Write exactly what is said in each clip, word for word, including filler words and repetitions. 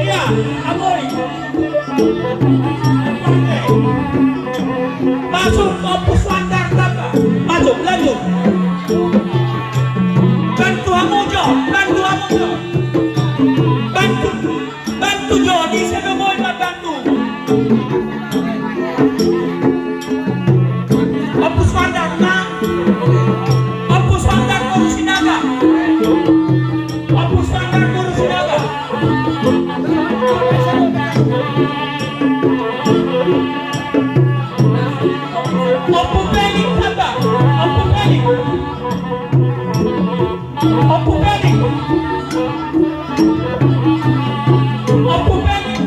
Ia, amoi. Masuk, Ompu Suandar, tamba. Masuk, lanjut. Bantu hamu jo, bantu hamu jo. Bantu, bantu jo, di sini moi ma bantu. Ompu Suandar, na. Ompu Suandar, Boru Sinaga. Ompu Suandar, Boru Sinaga. Ompu Peling, tamba. Ompu Peling. Ompu Peling. Ompu Peling.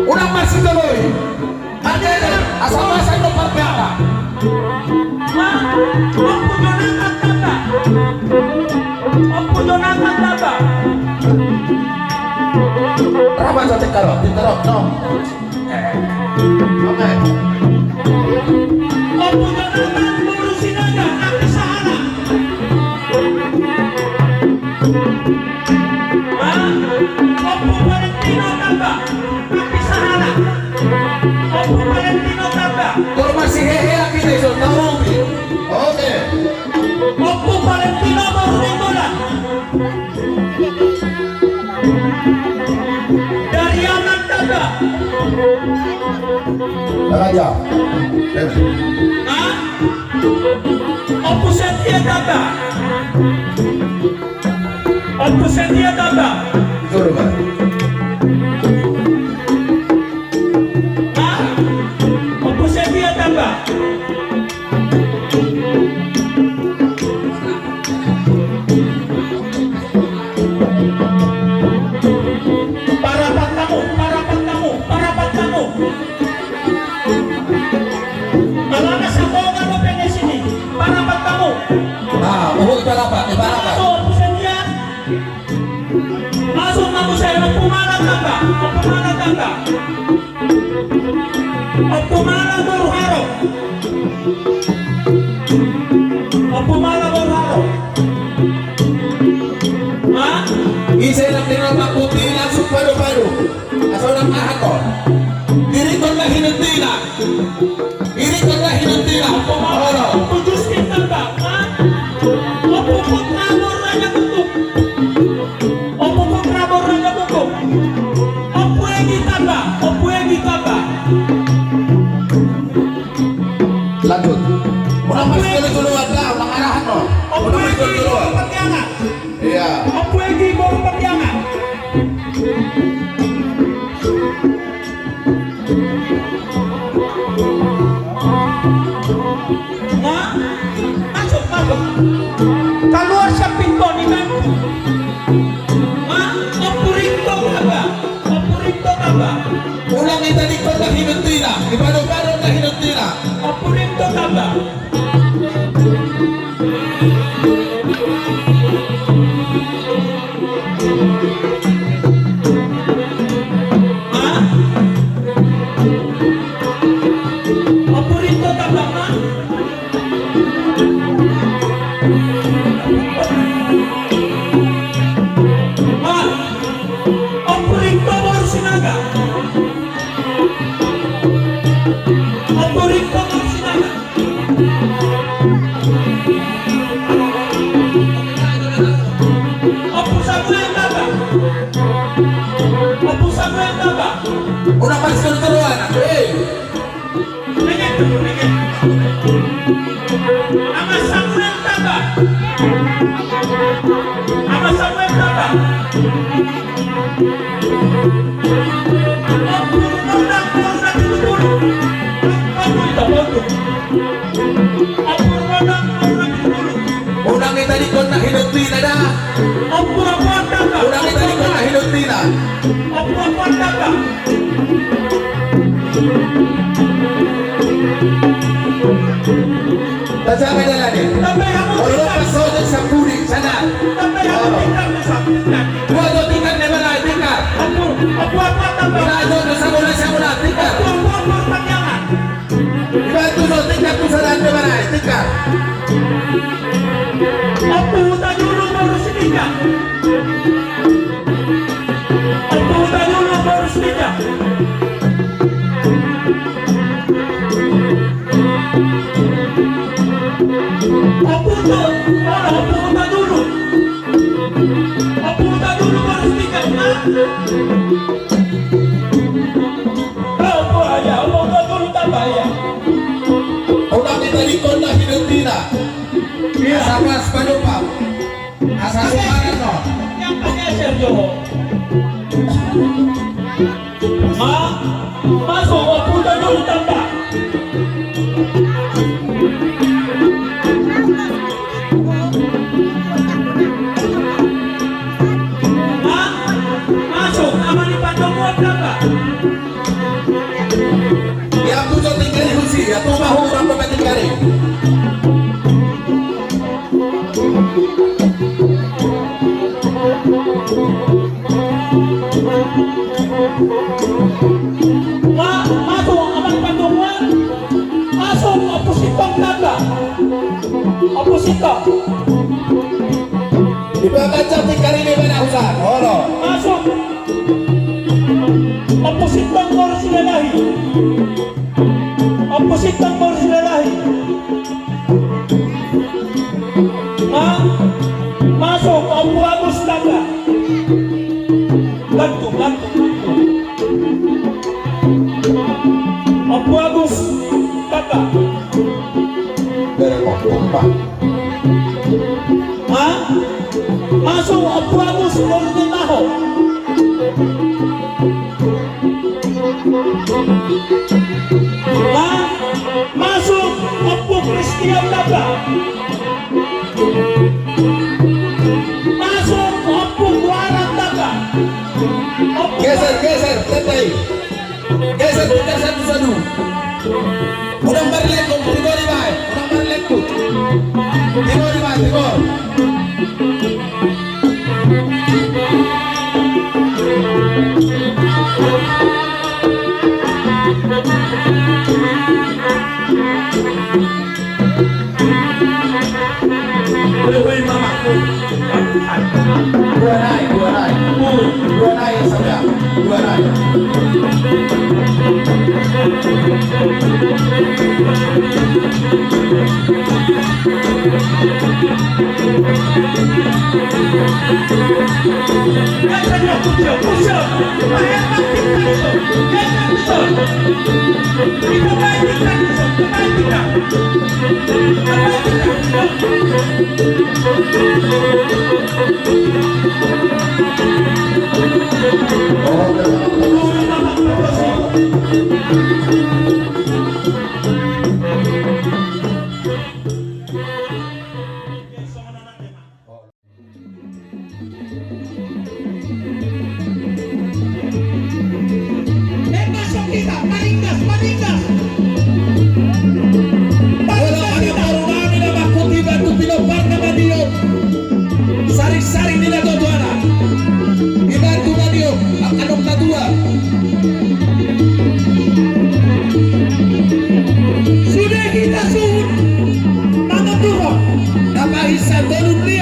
Unang masitoloi. Ate, asa masa do parpeara. Ompu Jonathan, tamba. Ompu Jonathan, tamba. Rama satik karo, pintar, no. Eh, oke. Ompu Jonathan, Boru Sinaga, Api Sahala. Ompu Valentino, tamba. Api Sahala. Ompu Valentino, tamba. Kalau masih hehe, api desa, tahu, Pi. Oke. Ompu Valentino, Boru Nainggolan. Dari Aman, tamba. Raja. Hah? Ompu Setia, tamba. Ompu Setia, tamba. Betul, Pak. Hah? Ompu Setia, tamba. Parapat hamu, parapat hamu, parapat hamu. Alana sakola dope di sini. Parapat hamu. Ah, oh, parapat, eh, parapat. Masuk, Ompu Setia. Masuk, Ompu Setia. Ompu Mala, tamba. Ompu Mala, tamba. Ompu Mala, Boru Haro. Ompu Mala, Boru Haro. Hah? Ise na tinolak putih langsung padu-padu. Asa unang aha to. Diri kau na hinuntina. Diri kau na hinuntina. Olo. Ompu Justin, tamba. Hah? Ompu Putra, Boru Raja Kutuk. Ompu Putra, Boru Raja Kutuk. Ompu Egi, tamba. Ompu Egi, tamba. Lanjut. Unang masitoloi-toloian da, unang arahan, no. Unang masitoloi-toloian. Iya. Ompu Egi, Boru Patiangan. Nah, masuk, masuk. Kaluar sian pintu ni, Bang. Nah, Ompu Rinto, tamba. Ompu Rinto, tamba. Unang itadingkon na hinuntina, dipado-pado na hinuntina. Ompu Rinto, tamba. Ompu Rinto, Boru Sinaga. Ompu Rinto, Boru Sinaga. Ompu Samuel, tamba. Ompu Samuel, tamba. Unang masitoloi-toloian, eh. Nengek, nengek. Ama Samuel, tamba. Ama Samuel, tamba. Unang itadingkon na hinuntina da. Unang itadingkon na hinuntina. Tajaga dalan i. Olo, pas ojek sampuli sana. Ompu Hutagalung, boru Sitinjak. Ompu Huta-, Ompu Hutagalung. Ompu Hutagalung, boru Sitinjak, na. Ompu, ia, Ompu Hutagalung, tamba, ia. Unang ditadingkon na hidupina. Ia. Asa pas panumpang. Asa suara no. Yang pakai Sergio. Ma, masuk, Ompu Hutagalung, tamba. Ma, masuk, Amang ni Pandomuan, tamba. Ia, tu so tinggal di kursi, ia, tu bahu orang pemain tinggal di. Ma-, masuk, Amang Pandomuan. Masuk, Ompu Sintong, tamba. Ompu Sintong. Di belakang cantik kali ini, mana Husan? Olo. Masuk. Ompu Sintong, boru Silalahi. Ompu Sintong, boru Silalahi. Ma-, masuk, Ompu Agus, tamba. Bantu, bantu, bantu. Ompu Agus, tamba. Bereng, Ompu, tamba. Ma-, masuk, Ompu Agus, boru Taho. Ma-, masuk, Ompu Kristian, tamba. Masuk, Ompu Guaran, tamba. Ompu Geser, geser, santai. Geser tikar satu-satu. Unang marlengkut, tigo di bae. Unang marlengkut. Tigo di bae, tigo. Oi, oi, mama. Dua nai, dua nai. Dua nai, saudara. Dua nai. Masuk hita, paringgas, paringgas. Paringgas hita. Saring, saring di na tuatua na. Dibantu ma dia angka natua. Sude hita suhut manontuhon na pahinsatonnami.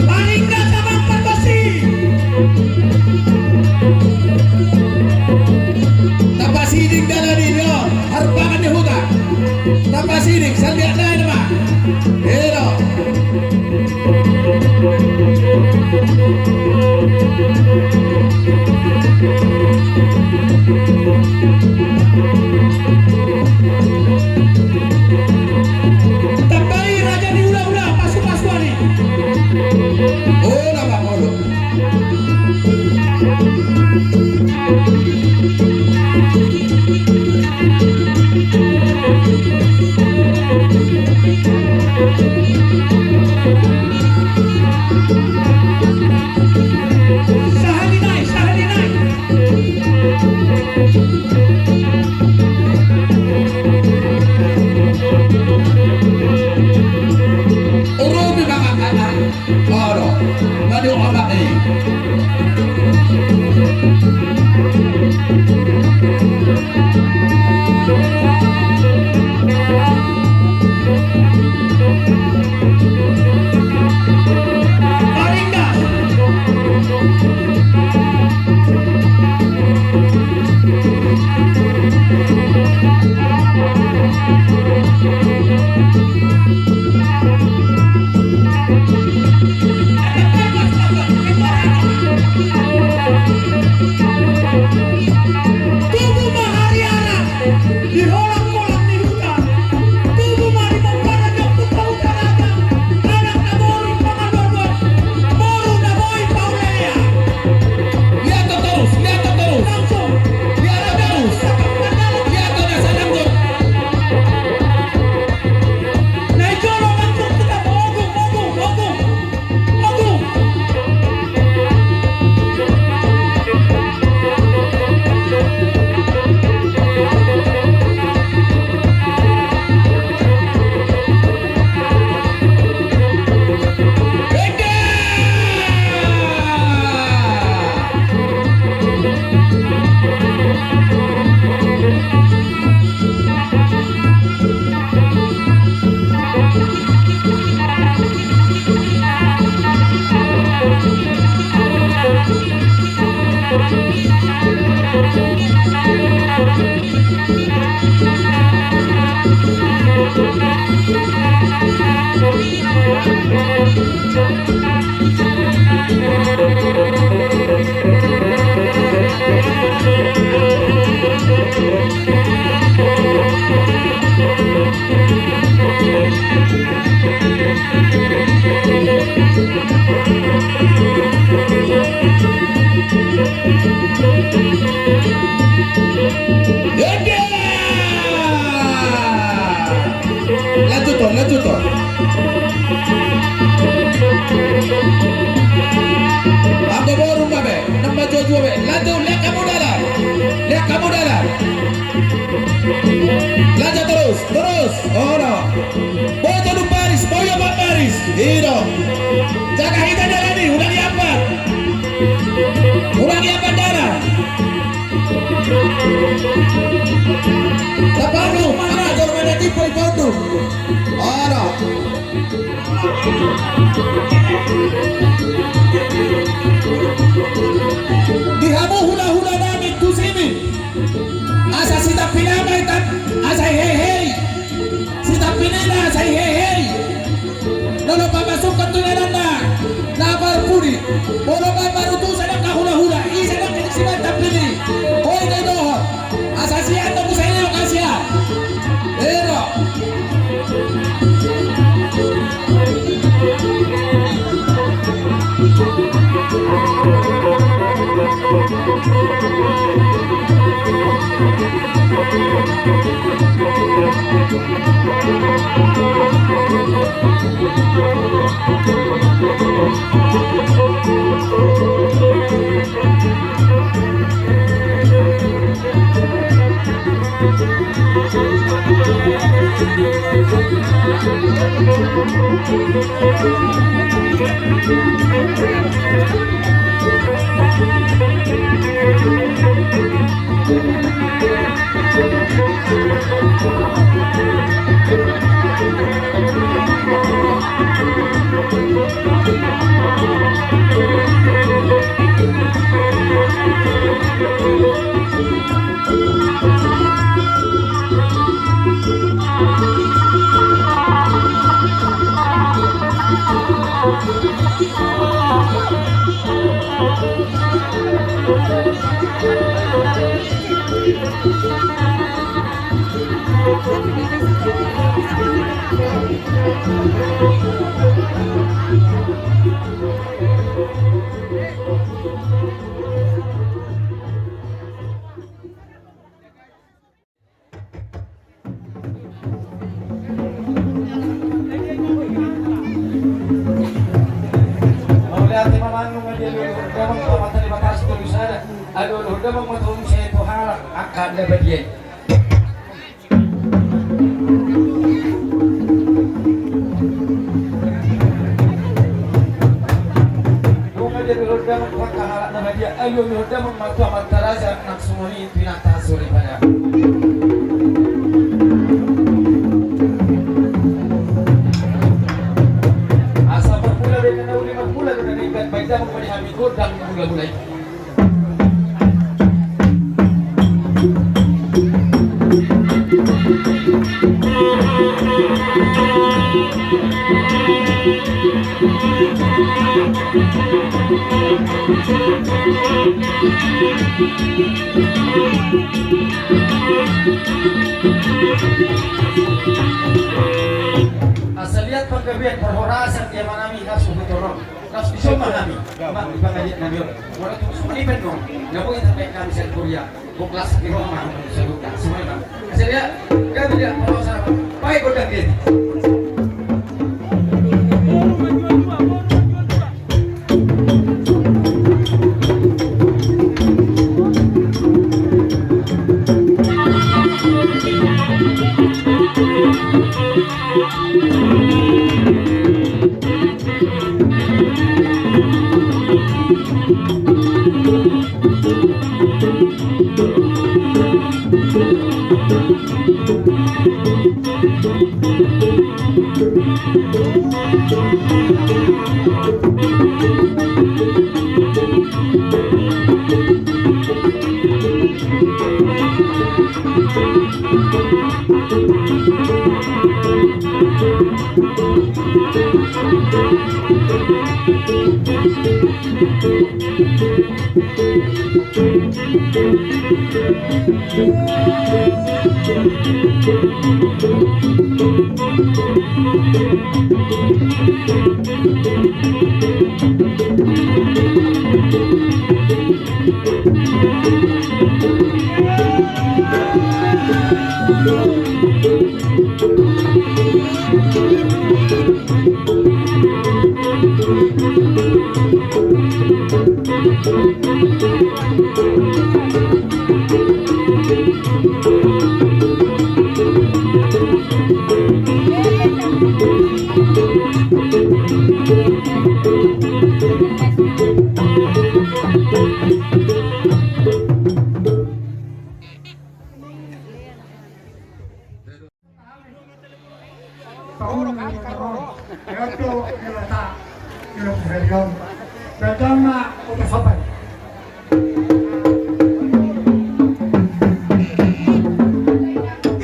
Paringgas amang pargonsi. Tapasiding dalan i, harpangan ni huta. Tapasiding, saliat nai nama. Ero. Tambai raja ni hulahula, pasupasu ari. Olo ma, olo. Sahali nai, sahali nai. Urupi mangangkat ari. Olo, mandi omak i. Paringgas. Tubu ma hariara di holang-holang ni huta. Tubu ma di pomparan ni ompunta Hutaraja, anak na boru pangalualuan, boru na boi paulea. Lihat terus, lihat terus. Langsung. Lihat terus. Lihat terus, sadang terus. Na i jolo langsung kita ogung, ogung, ogung. Ogung. Lanjut on, lanjut on. Anggo boru ma be, na manjua-jua be. Lanjut, lihat kamu dalan. Lihat kamu dalan. Lanjut terus, terus. Olo. Boi tolu baris, boi opat baris. I do. Jaga hita dalan i, unang iambat. Unang iambat dalan. Tapalu, angka jolma na timbo i, paundu. Olo. Di hamu hulahula nami tu sini. Asa sitampinami, asa i hehe i. Sitampinina asa i hehe i. Molo pamasuk tu inananna na parpudi. Molo pamaruntusan angka hulahula, ise nang siman tampini. Boi do i dohot. Asa sian do muse i, lokasian. Ero. Mauliate ma amang nunga dialualu damang tu Amanta Debata Sitolusada. Alualu damang ma tu halak angka na badia i. Nunga dialualu damang tu angka halak na badia, alualu damang ma tu amanta raja nang songon i tu inanta soripada. Asa marmula do na uli, marmula do na denggan, baen damang ma di hami gondang mulamula i. Asa liat panggabean parhorasan di amanami na suhut on. Laos dison ma hami, ma di pangadian nami on. Molo tung songon i pe nuaeng, na boi tarbaen hami sian huria, boklas di roha ma hami saluhutna. Songon i ma. Asa dia, gabe dia, molo sara ma. Baen gondang dia.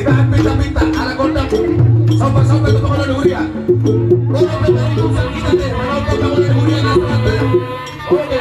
Ibahan pinta-pinta ala gondang. Somba-somba tu pangula ni huria. Bola pe dari pusat kita deh, manaon pangula ni huria na. Oke.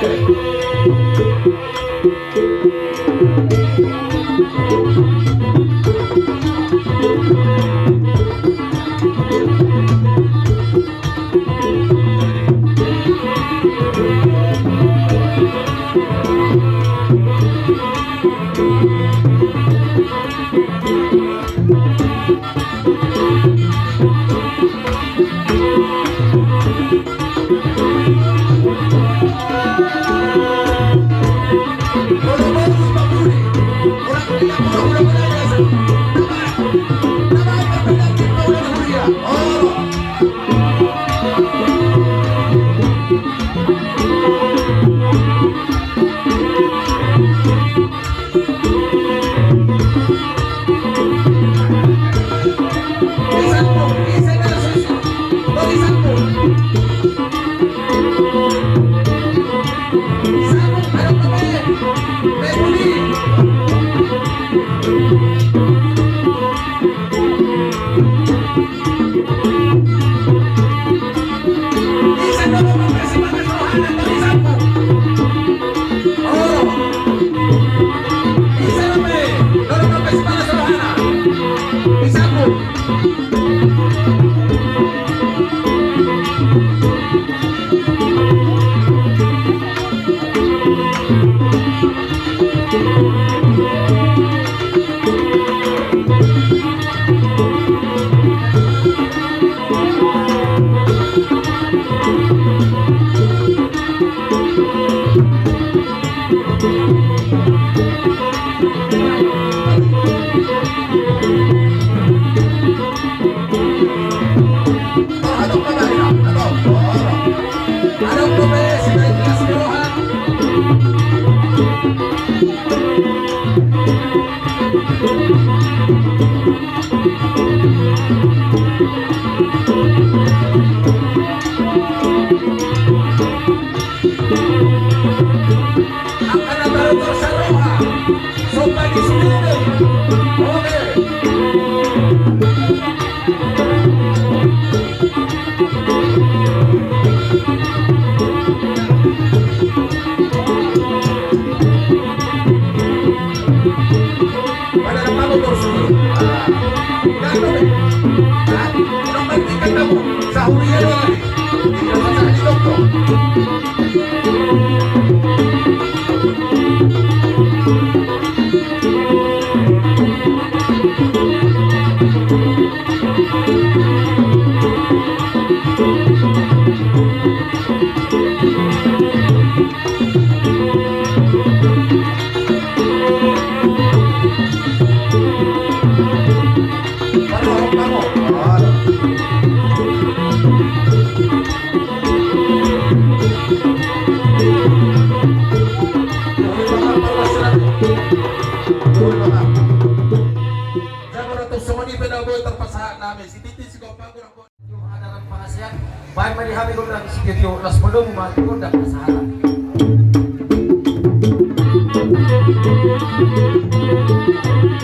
Baen ma di hami gondang sitio-tio, laos padomu ma gondang pasahaton.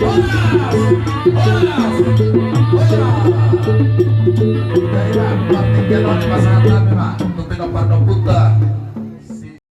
Horas! Horas! Horas! Jadi, Bang, partingkian on pasahat hami ma tu pinompar ni ompunta.